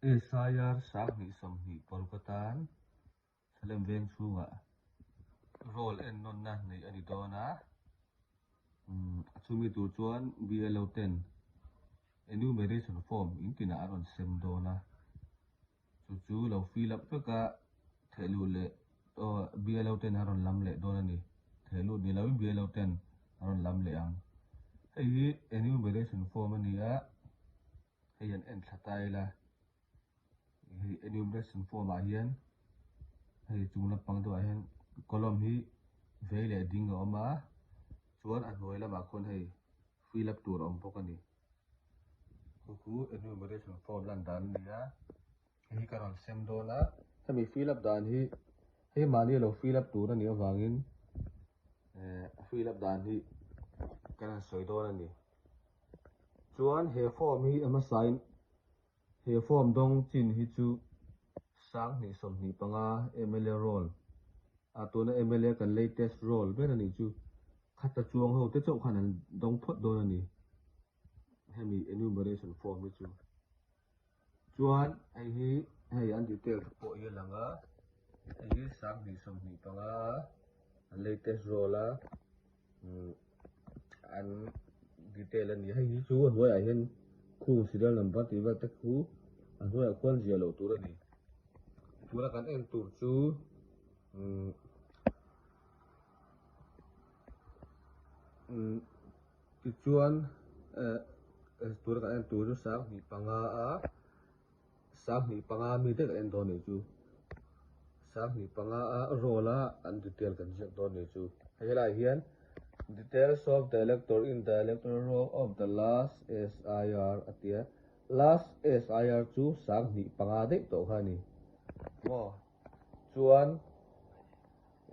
SIR 2026 atan Salem veng chhungah roll en nawnna neih a ni dawn a, chumi tur chuan BLO ten enumeration form in tinah a rawn sem dawn a, chu chu lo fill up vek a thehluh leh BLO ten a rawn lam leh dawn a ni, thehlut ni loin BLO ten a rawn lam leh ang. Hei hi enumeration form a ni a. Hei an en thla ta ila, hei enumeration form ah hian hei chung lampang deuhah hian column hi vei leh ding a awm a, chuan a hnuai lamah khawn hei fill up tur a awm bawk a ni. Chu chu enumeration form lan dan a ni a, hei hi ka rawn sem dawn a, hemi fill up dan hi hei mahni lo fill up tur a nih avangin eh fill up dan hi ka rawn sawi dawn a ni. Chuan he form hi a hmasain he form dawng chin hi chu 2025 mla roll ah tuna mla kan latest roll ber a nih chu khata chuang ho te chauh khan an dawng phawt dawn a ni hemi enumeration form hi chu. Chuan hei hi hei an detail te pawh hi a lang a, hei hi 2025 an latest roll a umm an detail a ni hei hi chu a hnuaiah hian khung serial number tih vel te khu a hnuaiah khuan ziah loh tur a ni tuna kan en tur chu umm umm. Tichuan eh tuna kan en tur chu 25 a 25 mi te kan en dawn nih chu 25 a roll a an detail kan ziak dawn nih chu hei helaiah hian details of the elector in the electoral roll of the last SIR a ti a last SIR chu 25 daih tawh kha a ni maw chuan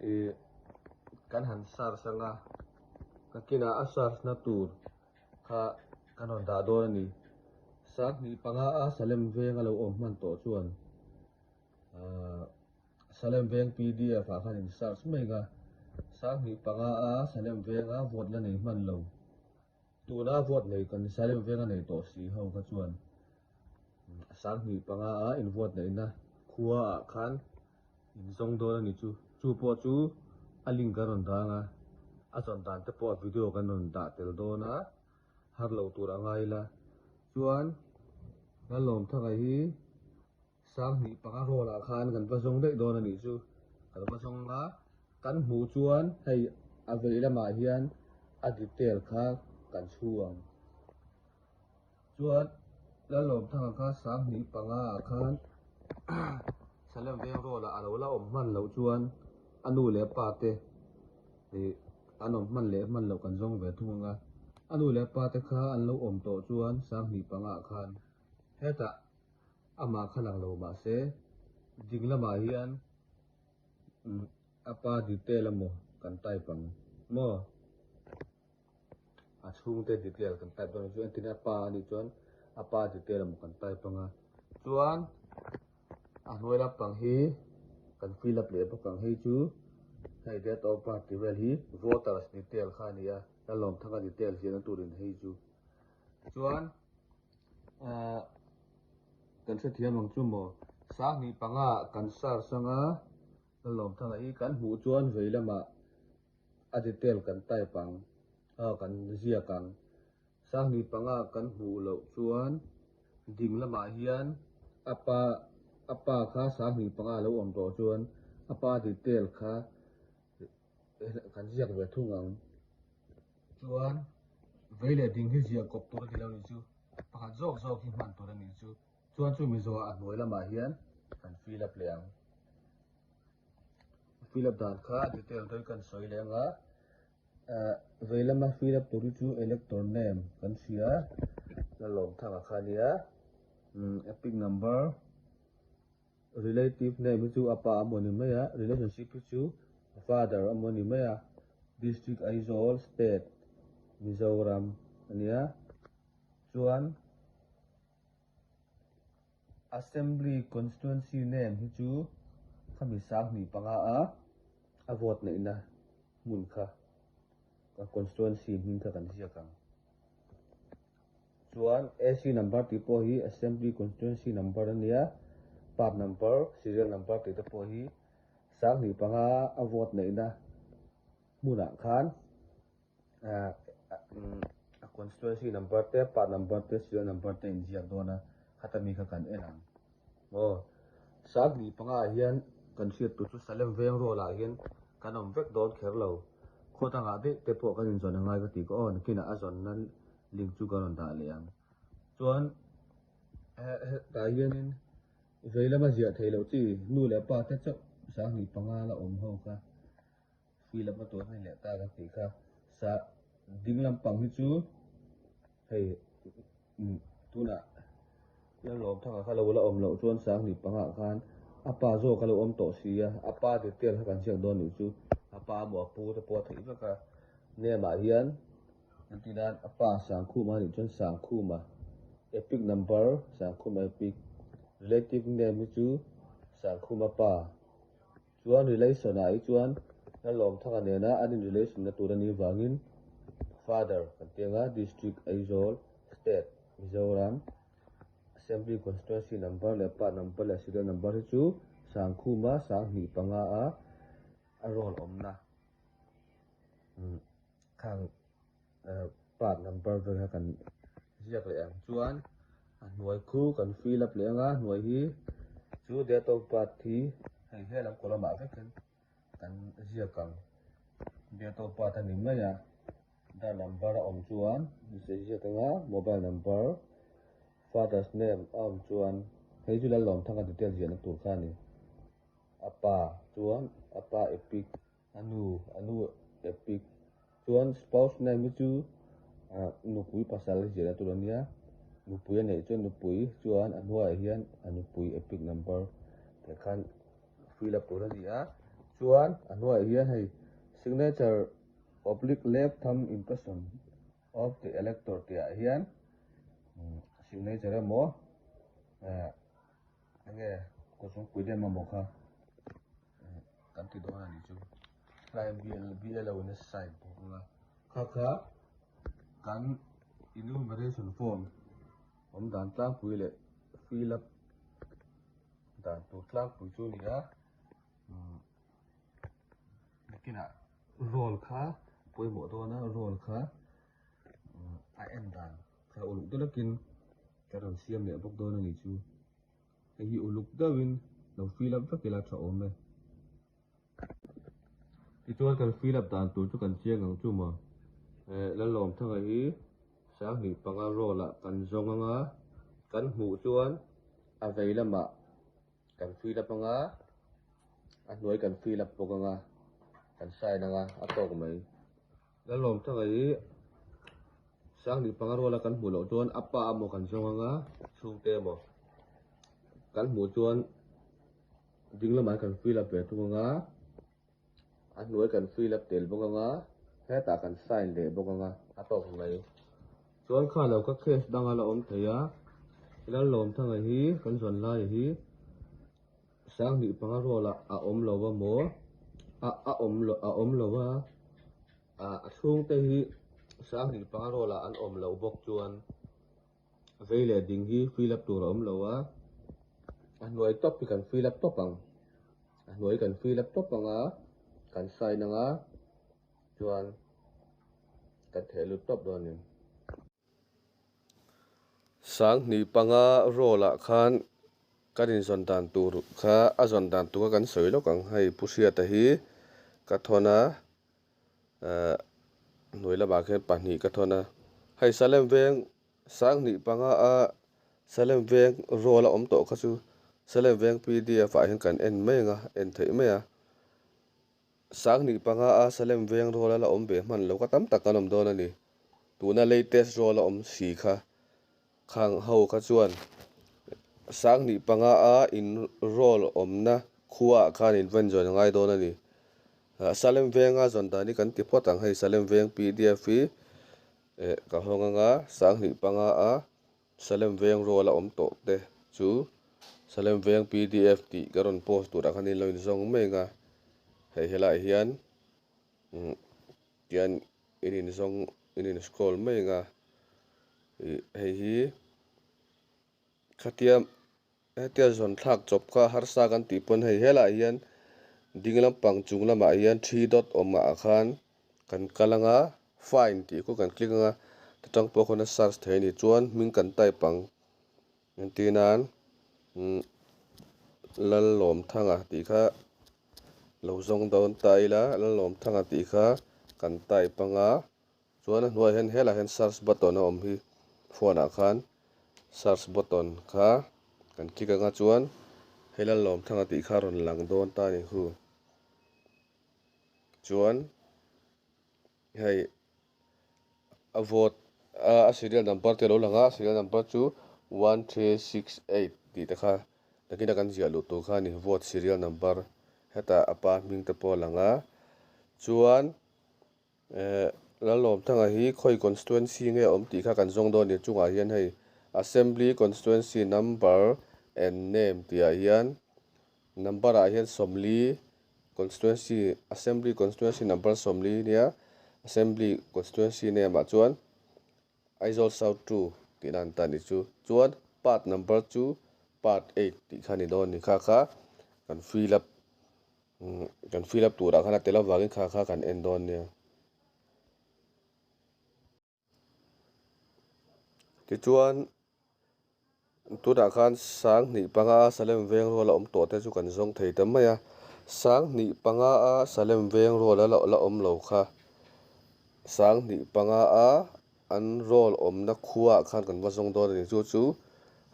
Ih kan han search anga ka kinah a search na tur kha kan rawn dah dawn a ni. 25 a Salem veng a lo awm hman tawh chuan ahh Salem veng pdf ah khan in search mai ang a, 25 a Salem venga vote la nei hman lo. Tuna vote nei kan Salem venga nei tawh si ho kha chuan 25 a in vote neihna khua ah khan in zawng dawn a ni chu. Chu pawh chu a link kan rawn dang a, a zawn dan te pawh a video kan rawn dah tel dawn a, har lo tur a ngai ila. Chuan Lalawmthanga hi 25 roll ah khan kan va zawng daih dawn a nih chu. Kan va zawng a, kan hmuh chuan hei a vei lamah hian a detail kha kan chhu ang. Chuan Lalawmthanga kha 25 ah khan Salem veng roll ah a lo la awm hman loh chuan a nu leh a pa te ih an awm hman leh hman loh kan zawng ve thung ang a. A nu leh a pa te kha an lo awm tawh chuan 25 ah khan hetah Amah kha lang lo mahse ding lamah hian a pa detail emaw kan type ang maw? A chhungte detail kan type dawn chu entirna a pa a nih chuan a pa detail emaw kan type ang a. Chuan a hnuai lampang hi kan fill up leh bawk ang hei chu hei date of birth tih vel hi voters detail kha a ni a, Lalawmthanga detail ziahna turin hei chu chuan. Ahh kan hrethiam ang chu maw? 25 kan search anga Lalawmthanga hi kan hmuh chuan vei lamah a detail kan type ang ah kan ziak ang. 25 kan hmuh loh chuan ding lamah hian a pa a pa kha 25 a lo awm tawh chuan a pa detail kha kan ziak ve thung ang. Chuan vei leh ding hi ziah kawp tur a ni lo nih chu, pakhat zawk zawk hi hman tur a nih chu. Chuan chu mi zawhah a hnuai lamah hian kan fill up leh ang. Fill up dan kha detail dawi kan sawi leh ang a, vei lama fill up tur hi chu elector name kan hria, Lalawmthanga kha a nia, epic number. Relative name hi chu a pa a maw ni mai a, relationship hi chu a father a maw ni mai a, District Aizawl, State Mizoram a nia. Chuan Assembly Constituency name hi chu khami 25 a a vote neihna hmun kha, a constituency hming kha kan ziak ang. Chuan AC number tih pawh hi Assembly Constituency number a nia, part number, serial number tih te pawh hi 5005 a vote neihna hmunah khan a constituency number te, part number te, serial number te inziak dawn a, khata mi kha kan en ang. Aw, 5005 ah hian kan hriat tur chu Salem veng roll ah hian kan awm vek dawn kher lo. Khaw dangah daih te pawh kan inzawn a ngai ka ti ka aw, nakinah a zawnna link chu ka rawn dah leh ang. Chuan hetah hianin vei lama ziah theih loh chi nu leh pa te chauh 5005 la awm ho kha fill up na tur a ni leh ta ka tih kha. Sa ding lampang hi chu hei tunah Lalawmthanga kha lo la awm loh chuan 5005 ah khan a pa zawk a lo awm tawh si a, a pa detail kha kan ziak dawn nih chu a pa emaw a pu te pawh a theih vek a, name ah hian Engti nan a pa Sangkhuma anih chuan Sangkhuma epic number Sangkhuma epic relative name hi chu Sangkhuma pa chuan relation ah hi chuan Lalawmthanga nena an in relation na tur anih vangin father kan ti anga district Aizawl state Mizoram assembly constituency number leh part number leh serial number hi chu Sangkhuma 5005 a a roll awmna. Khang part number vel kha kan ziak leh ang chuan a hnuai khu kan fill up leh ang a hnuai hi chu date of birth hi hei helam column ah vek hian kan ziak ang date of birth a ni mai a dar number a awm chuan ziak ang a mobile number father's name a awm chuan hei chu Lalawmthanga detail ziahna tur kha a ni a pa chuan a pa epic. A nu, a nu epic. Chuan spouse name hi chu nupui pasal ziahna tur a nia. Nupui a neih chuan nupui chuan a hnuaiah hian a nupui epic number teh khan fill up tur a ni a. Chuan a hnuaiah hian hei signature oblique left thumb impression of the elector tih ah hian signature emaw enge kawchhungpui deuh emaw kha. Kan ti dawn a nih chu tlai BLO in a sign bawk ang a kha kha kan enumeration form awm dan tlangpui leh fill up dan tur tlangpui chu a ni a nakinah roll kha pawimawh dawn a roll kha a en dan kha uluk deuh takin ka rawn siam leh bawk dawn a nih chu. Hei hi uluk deuhin lo fill up vek ila tha awm e. Tichuan kan fill up dan tur chu kan chiang ang chu maw. Eh Lalawmthanga hi 5005 roll ah kan zawng anga kan hmuh chuan a vei lamah kan fill up anga a hnuai kan fill up bawk anga kan sign anga a tawk mai. Lalawmthanga hi 5005 ruala kan hmuh loh chuan a pa emaw kan zawng anga chhungte emaw kan hmuh chuan ding lamah kan fill up ve thung anga a hnuai kan fill up tel bawk anga hetah kan sign leh bawk anga a tawk mai. Chuan kha lo ka case danga la awm thei a Lalawmthanga hi kan zawn lai hi 5005 rualah a awm lo a maw a a awm a awm lo a. A chhungte hi 5005 roll ah an awm loh bawk chuan vei leh ding hi fill up tur a awm lo a, a hnuai tawp hi kan fill up tawp ang, a hnuai kan fill up tawp ang a, kan sign ang a, chuan kan theh lut tawp dawn a ni. 5005 roll ah khan kan inzawn dan tur kha a zawn dan tur kha kan sawi lawk ang hei Pu Hriata hi ka thawn a ehh hnuai lamah khian pahnih ka thawn a hei Salem veng 5005 a Salem veng roll a awm tawh kha chu Salem veng pdf ah hian kan en mai ang a en theih mai a. 5005 a Salem veng roll a la awm ve hman lo kha tam tak kan awm dawn a ni. Tuna latest roll a awm si kha khang ho kha chuan 5005 a in roll awmna khua ah khan in van zawn a ngai dawn a ni. Salem venga zawn dan hi kan ti phawt ang hei Salem veng pdf hi eh ka hawng anga 5005 a Salem veng roll a awm tawh te chu Salem veng pdf tih ka rawn post turah khan in lo inzawng mai ang a hei helaiah hian umm tian in inzawng in in scroll mai ang a. Ih hei hi khatia hetia zawn thlak chawp kha harsa kan tih pawn hei helaiah hian ding lampang chung lamah hian three dot awm ah khan kan kal anga find tih khu kan click anga ta tang pawh khawn a search thei a ni chuan hming kan type ang entir nan umm Lalawmthanga tih kha lo zawng dawn ta ila Lalawmthanga tih kha kan type anga. Chuan a hnuaiah hian helaiah hian search button a awm hi phone ah khan search button kha kan click anga chuan hei Lalawmthanga tih kha a rawn lang dawn ta a ni hu. Chuan hei a vote a serial number te a lo lang a, a serial number chu 1368 tih te kha nakina kan ziah luh tur kha a ni vote serial number hetah a pa hming te pawh a lang a chuan Eh Lalawmthanga hi khawi constituency nge a awm tih kha kan zawng dawn a ni. Chungah hian hei Assembly Constituency Number and Name tihah hian number ah hian 40 constituency Assembly Constituency Number 40 nia Assembly Constituency name ah chuan Aizawl South 2 tih dan ta ni chu. Chuan part number chu part 8 tih kha a ni dawn a ni. Kha kha kan fill up Kan fill up turah khan a tel avangin kha kha kan en dawn nia. Tichuan tunah khan 10,000 panga a Salem veng rual a awm tawh te chu kan zawng thei ta mai a. 10,000 a Salem veng rual a la awm lo kha 10,000 a An roll awmna khuaah khan kan va zawng dawn a ni. Chu chu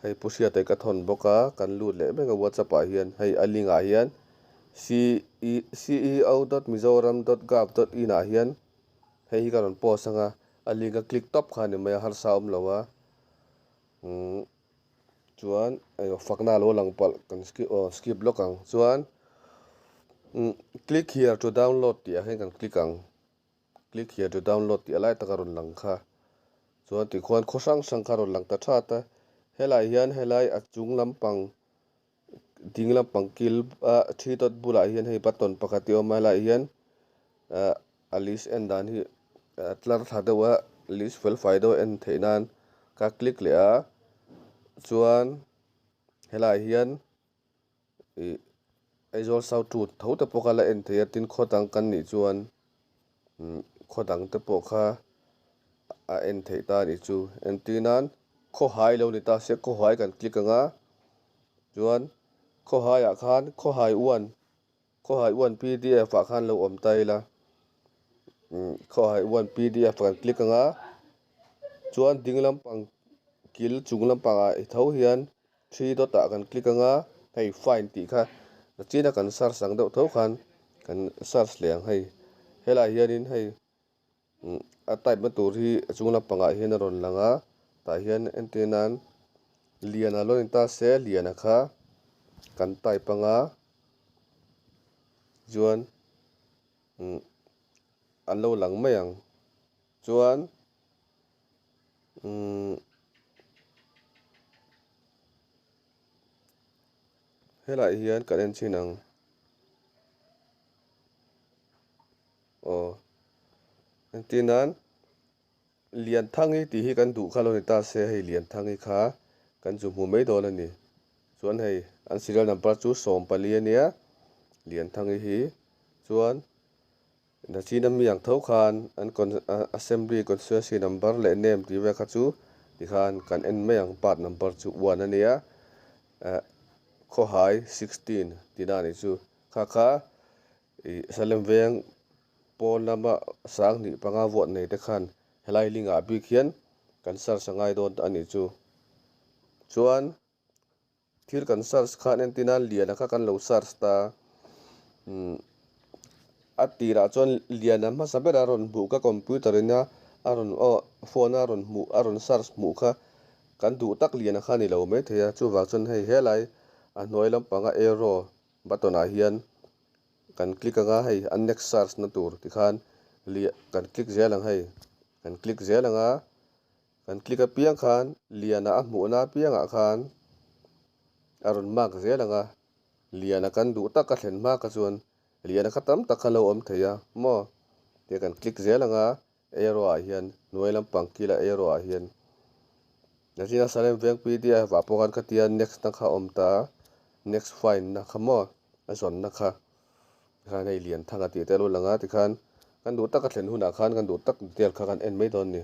hei Pu Hriata hi ka thawn bawk a, kan lut leh mek a WhatsApp ah hian hei a link ah hian ceo dot mizoram dot gov dot in ah hian hei hi ka rawn post ang a, a link a click tawp kha a ni mai a, harsa a awm lo a. Umm chuan hei fakna a lo lang palh kan skip aw skip lawk ang chuan umm click here to download tih ah hian kan click ang. Click here to download tih a lai tak a rawn lang kha. Chuan tikhuan khaw hrang hrang kha a rawn lang ta that a. Helai hian helai a chung lampang ding lampang kil a thi dawt bulah hian hei button pakhat hi a awm a helaiah hian ah a list en dan hi a tlar thla deuh a list fel fai deuh a en theih nan ka click leh a chuan helaiah hian Ih Aizawl South Road tho te pawh kha la en thei a tin khaw dang kan nih chuan umm khaw dang te pawh kha a en theih ta a nih chu entir nan khawhai lo ni ta se khawhai kan click ang a chuan khawhai ah khan khawhai one khawhai one pdf ah khan lo awm ta ila umm khawhai one pdf kan click ang a chuan ding lampang kil chung lampangah i tho hian. Three dot ah kan click anga hei find tih kha nachina kan search ang deuh tho khan kan search leh ang hei helaiah hianin hei a type na tur hi a chung lampangah hian a rawn lang a tah hian entir nan Liana lo ni ta se Liana kha kan type anga chuan an lo lang mai ang chuan. Umm helaiah hian kan en chhin ang aw engtin nan Lianthangi tih hi kan duh kha lo ni ta se hei Lianthangi kha kan chu hmu mai dawn a ni chuan hei an serial number chu 14 a nia Lianthangi hi chuan. Nachin a mi ang tho khan an assembly constituency number leh name tih vel kha chu tikhan kan en mai ang part number chu one a nia eh khawhai 16 tihna a nih chu kha kha ih Salem veng pawn lama 10,500 vote nei te khan helai link ah bik hian kan search a ngai dawn a nih chu chuan. Thil kan search khan entir nan Liana kha kan lo search ta umm a tirah chuan Liana hmasa ber a rawn hmuh kha computer in a a rawn aw phone a rawn hmuh a rawn search hmuh kha kan duh tak Liana kha a ni lo maithei a chuvang chuan hei helai a hnuai lampanga arrow button ah hian kan click anga hei a next search na tur tikhan kan click zel ang hei kan click zel ang a. Kan click apiang khan Liana a hmuhna apiangah khan a rawn mark zel ang a, Liana kan duh tak a thlen hma kha chuan Liana kha tam tak kha lo awm thei a maw tia kan click zel ang a, arrow ah hian hnuai lampang kila arrow ah hian. Nachina Salem veng PDF ah pawh khan khatia next na kha a awm ta a, next find na kha maw a zawn na kha tikhan hei Lianthanga tih te a lo lang a tikhan kan duh tak a thlen hunah khan kan duh tak detail kha kan en mai dawn a ni.